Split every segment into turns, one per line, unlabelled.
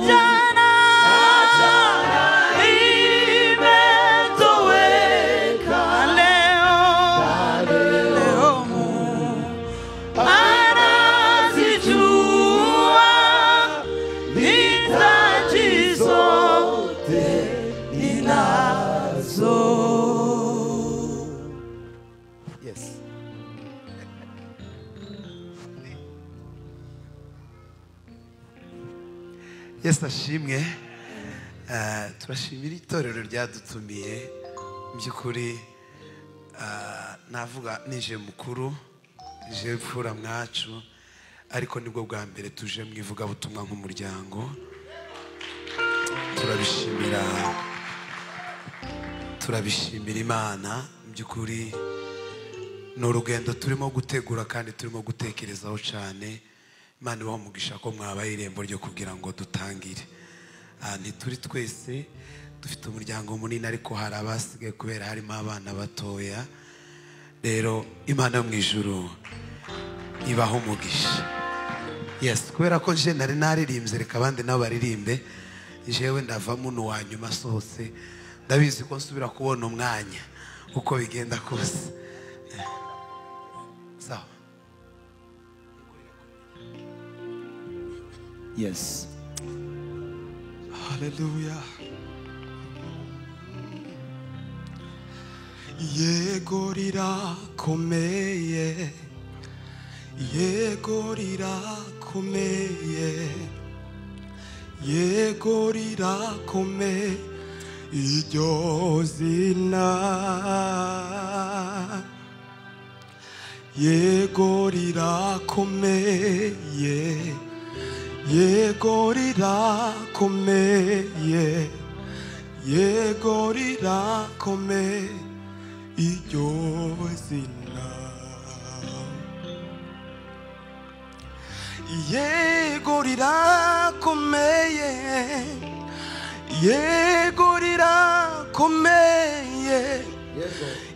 Jana imetoweka, leo leo anazijua hitaji zote ninazo.
Yes. Yesu ashimwe. Turashimira itorero ryadutumiye. Mu by'ukuri navuga nije mukuru, nije mfura mwacu, ariko nibwo bwa mbere tuje mu ivugabutumwa nk'umuryango. Turabishimira, turabishimira Imana. Mu by'ukuri ni urugendo turimo gutegura kandi turimo gutekerezaho cyane. Imana ibahe umugisha ko mwabaye irembo ryo kugira ngo dutangire. Ntituri twese dufite umuryango munini, ariko hari abasigaye kubera harimo abana batoya. Rero Imana yo mu ijuru ibahe umugisha. Yes, kubera ko nje nari naririmbye, reka abandi nabo baririmbe. Jewe ndavamo n'uwa nyuma asohotse, ndabizi ko nsubira kubona umwanya uko bigenda kose. Sawa.
Yes.
Hallelujah. Yego rirakomeye, yego rirakomeye, yego rirakomeye iryo zina. Yego rirakomeye, yego rirakomeye, yego rirakomeye iryo zina. Yego rirakomeye, yego rirakomeye,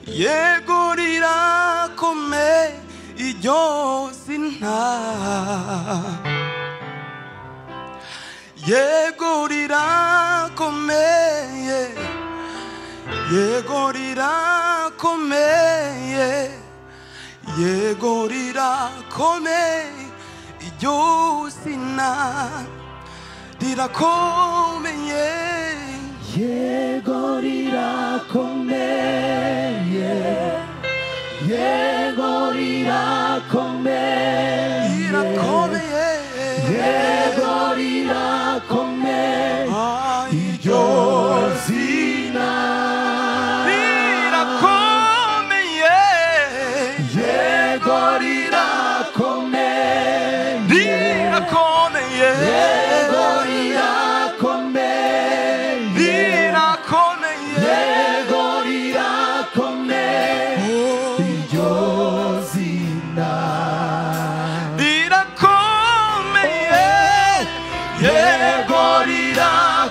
yego rirakomeye iryo zina. Yego rirakomeye, yego rirakomeye, yego rirakomeye iryo zina rirakomeye.
Yego rirakomeye, yego rirakomeye,
rirakomeye,
yego rirakomeye iryo zina
rirakomeye,
yego rirakomeye,
rirakomeye,
yego rirakomeye,
rirakomeye,
yego rirakomeye iryo zina
rirakomeye,
yego rirakomeye,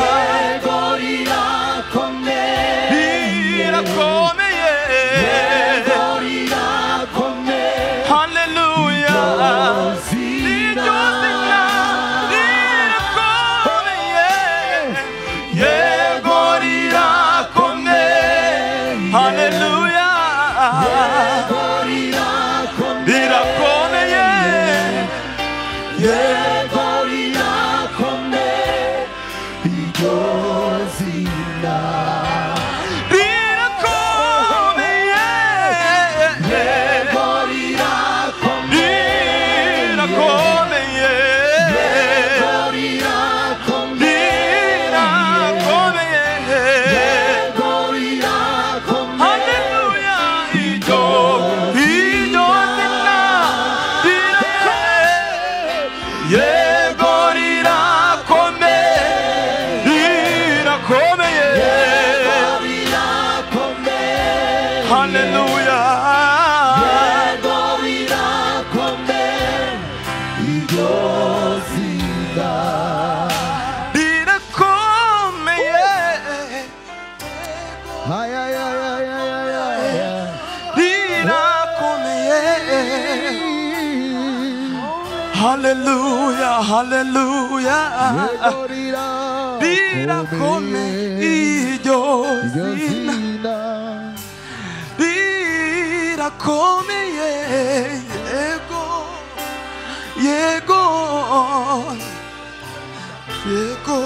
yego rirakomeye,
rirakomeye,
yego rirakomeye
haleluya,
zina
rirakomeye, yego rirakomeye, haleluya,
yego rirakomeye,
rirakomeye,
yego rirakomeye iryo zina
rirakomeye,
yego rirakomeye,
rirakomeye,
yego rirakomeye,
rirakomeye,
yego rirakomeye
haleluya, iryo iryo zina rirakomeye, yego rirakomeye, rirakomeye,
yego rirakomeye,
haleluya,
yego rirakomeye iryo zina
rirakomeye,
ay ay ay ay ay ay ay
rirakomeye, Hallelujah, hallelujah. Rirakomeye iryo zina, rirakomeye. Yego, yego, yego.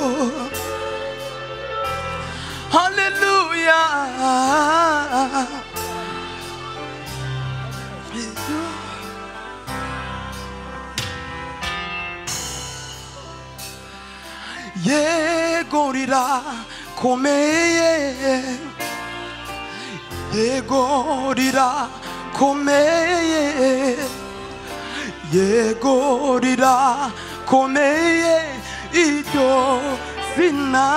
Hallelujah. Yego rirakomeye, yego rirakomeye, yego rirakomeye iryo zina.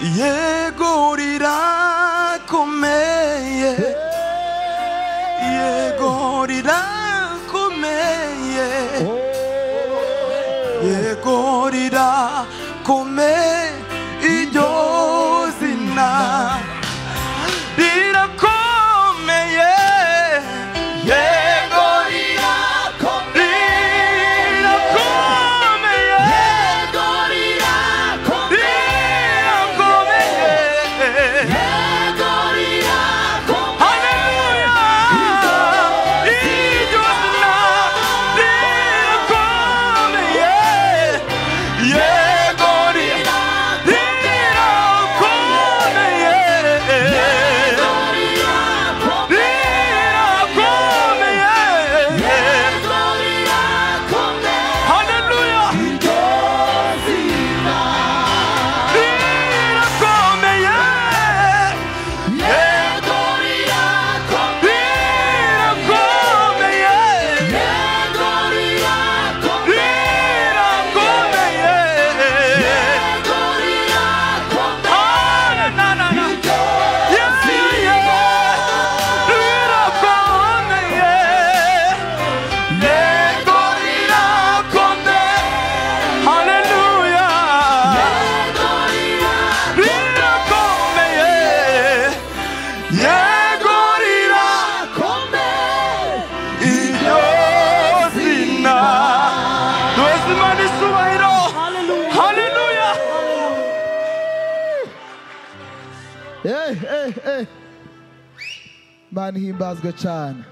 Yego rirakomeye, yego rirakomeye, yego rirakomeye iryo zina, rirakomeye. Yego rirakomeye, rirakomeye, yego rirakomeye, yego rirakomeye. Hallelujah. Iryo zina rirakomeye, yego rirakomeye, rirakomeye. Hallelujah. Rirakomeye, yego rirakomeye, rirakomeye. Ah, na, na, na. Yeah, yeah. Rirakomeye, yego rirakomeye. Hallelujah. Rirakomeye, yego rirakomeye iryo zina. Duheze Imana icyubahiro. Hallelujah.
Hey, hey, hey. Imana ihimbazwe cyane.